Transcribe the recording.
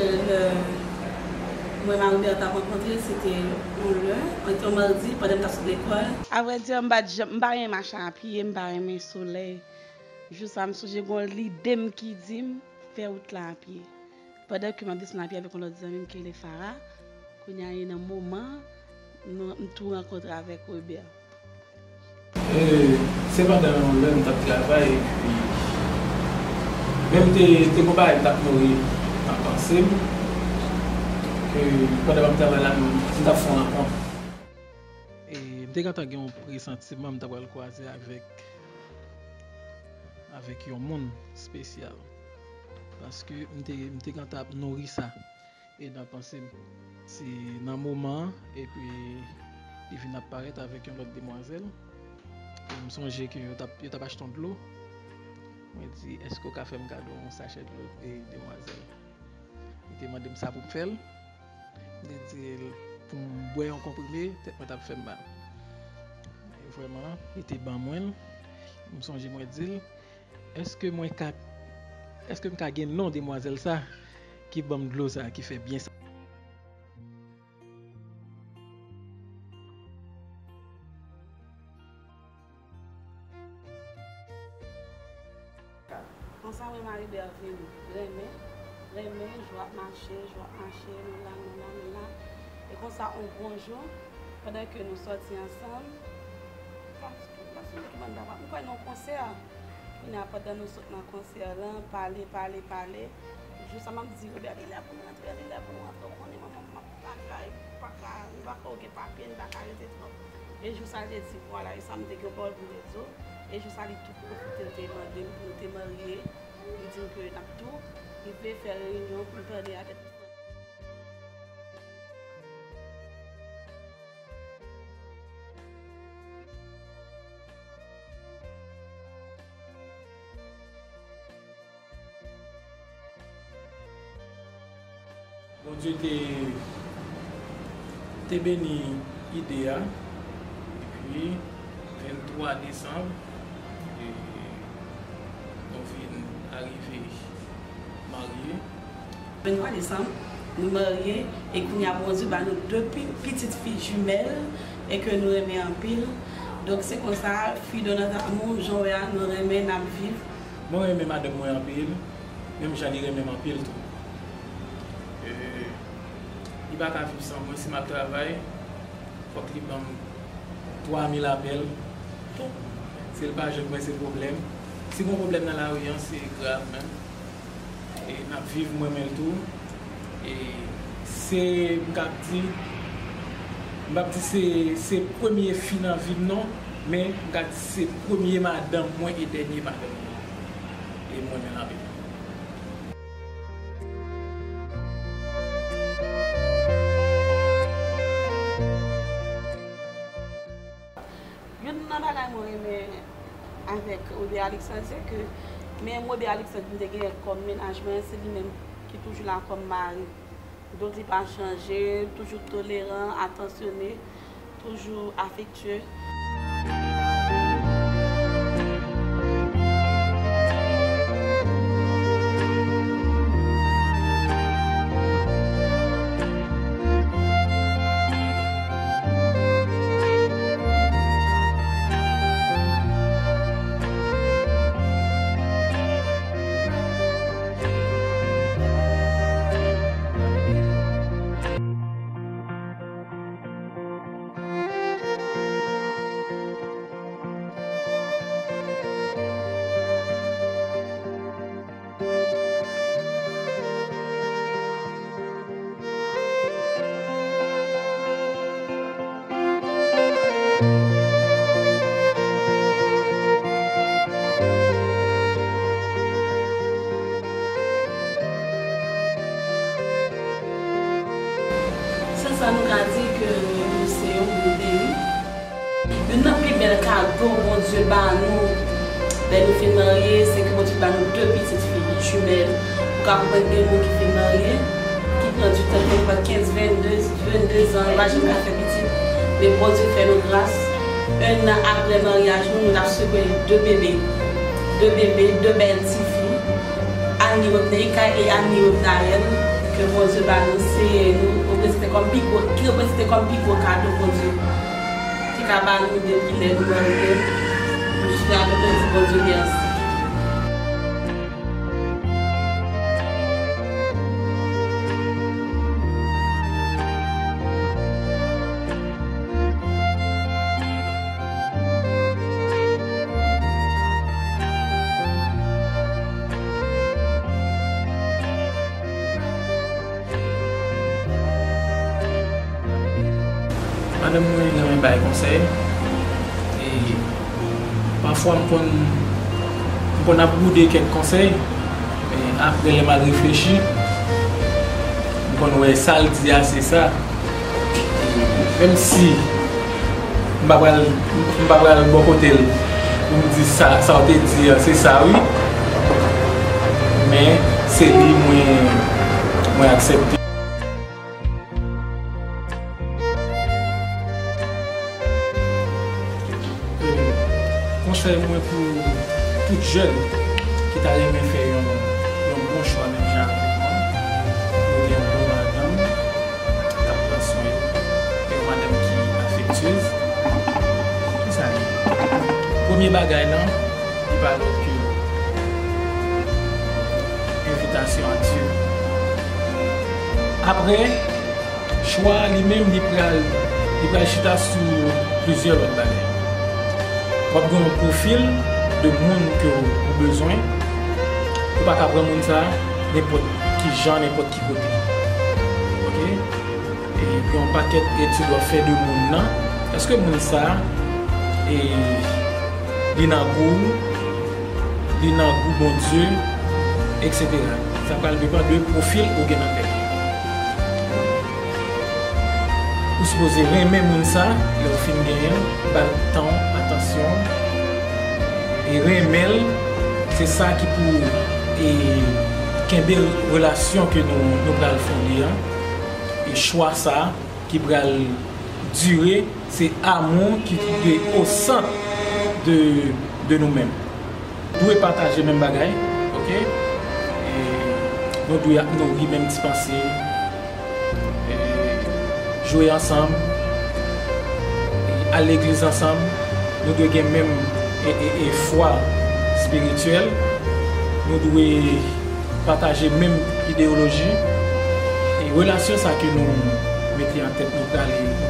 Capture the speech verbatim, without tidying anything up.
Lè mwen Marie Berthe t ap rankontre, se te yon lè, yon madi, pandan m t ap sot lekòl. Avrèdi, m pa t janm, m pa renmen mache a pye, m pa renmen solèy. Jou sa, m sonje gen yon lide m ki di m fè wout la a pye. Pandan ke m ap desann a pye avèk yon lòt zanmi m ki rele Farah, kounye a, e nan moman an, nou, m tou rankontre avèk Robert. E, se pandan yon lè m t ap travay, epi, men m te, te gon bagay k t ap nouri nan panse m, ke pandan m ap travay la, m, m t ap fè yon rankont. E, m te gentan gen yon presantiman m ta pral kwaze avèk, avèk yon moun espesyal. Paske m te, m te gentan ap nouri sa. E nan panse m, se nan moman an, epi li vin ap parèt avèk yon lòt demwazèl. E m sonje ke yo t ap, yo t ap achte yon dlo. Mwen di, "Èske w ka fè m kado yon sachè dlo, e, demwazèl?" Li te mande m sa pou m fè l. M te di l pou m bwè yon konprime, tèt mwen t ap fè m mal. E vrèman, li te ban mwen l. M sonje mwen di l, Èske mwen ka, èske m ka gen non demwazèl sa ki ban m dlo sa ki fè byen sa? Konsa mwen Marie Berthe vin renmen, renmen, jou ap mache, jou ap mache, nou la, nou la, nou la. E konsa, yon bon jou, pandan ke nou sòti ansanm, m pa sonje ki bò n t ap, m kwè nan yon konsè. Kounye a, pandan nou sot nan konsè lan, pale, pale, pale. Jou sa m ap di Robert, "Li lè pou nou antre, li lè pou nou antre." Ou konnen manman m ap travay, m pa ka, m pa ka gen papye, m pa ka rete twòp. E jou sa, l te di, "Vwala, e sa m te gen yon pawòl pou m te di w." E jou sa, li tou pwofite, l te mande m pou nou te marye. Li di m ke n ap tou rive fè reyinyon pou n pale avèk tout fanmi. Bondye te, te beni ide a, epi venntwa desanm, e, nou vin arive marye. Venntwa desanm, nou marye, e kounye a Bondye ba nou de pi-, pitit fi jimèl, e ke nou renmen anpil. Donk, se konsa, fidon nan tamou, jan w wè a, nou renmen, n ap viv. Mwen renmen madanm mwen anpil, menm jan li renmen m anpil tou. E, li pa ka viv san mwen, si m ap travay, fòk li ban m twa mil apèl. Si l pa jwenn mwen, se pwoblèm. Si gon pwoblèm nan lari an, se grav menm. E n ap viv, m renmen l tou. E se, m ka di, m p ap di se, se premye fi nan vi m non, men m ka di se premye madanm mwen e dènye madanm mwen. E m renmen l anpil. Youn nan bagay mwen renmen avèk Robert Alexandre, se ke menm Robert Alexandre m te genyen kòm mennaj mwen, se li menm ki toujou la kòm mari. Donk, li pa chanje, toujou toleran, atansyone, toujou afektye. Sèl sa nou ka di ke nou se yon gwoup beni. Youn nan pi bèl kado Bondye ba nou lè nou fin marye, se ke Bondye ba nou de pitit fi jimèl. Ou ka konprann gen moun ki fin marye, ki pran ditan, ki pran kenz, vennde, vennde zan, yo pa janm ka fè pitit. Men Bondye fè nou gras. En an apre maryaj nou, nou t ap selebre de bebe. De bebe, de bèl tifi. Annie Rodney, Kay e Annie Rodnaël, ke Bondye ba nou, Seyè, nou reprezante kòm pi gwo, ki reprezante kòm pi gwo kado Bondye te ka ba nou depi lè nou mande. Nou jis la nou di Bondye mèsi. Madanm mwen renmen bay konsèy. E pafwa m konn, m konn ap boude kèk konsèy, men apre lè m al reflechi, m konn wè sa l di a se sa. Menm si m pa pral, m pa pral bò kote l pou m di sa, sa w te di a se sa wi, men se li mwen, mwen aksepte. Konsèy mwen pou tout jèn ki ta renmen fè yon, yon bon chwa menm jan avèk mwen, pou gen yon bon madanm k ap pran swen yo, e yon madanm ki afektyez. Kisa l ye? Premye bagay lan, li pa lòt ke envitasyon a Dye. Apre, chwa a li menm, li pral, li pral chita sou plizyè lòt bagay. W ap gen yon pwofil de moun ke w bezwen. Ou pa ka pran moun sa a nenpòt ki jan, nenpòt ki kote. Oke? E gen yon pakèt etid w ap fè de moun nan. Èske moun sa a, e, li nan gou w? Li nan gou Bondye, etsetera. Sa pral depann de pwofil ou gen nan tèt ou. Ou sipoze renmen moun sa, lè w fin genyen l, ba l tan w, atansyon w. E renmen l, se sa ki pou, e, kenbe relasyon ke nou, nou pral fonde an. E chwa sa ki pral dire, se amou ki dwe o sant de, de nou menm. Dwe pataje menm bagay, oke? E nou dwe ap nouri menm ti panse, e jwe ansanm, e al legliz ansanm. Nou dwe gen menm, e, e, e fwa espirityèl. Nou dwe pataje menm ideyoloji. E relasyon sa ke nou mete an tèt nou prale, nou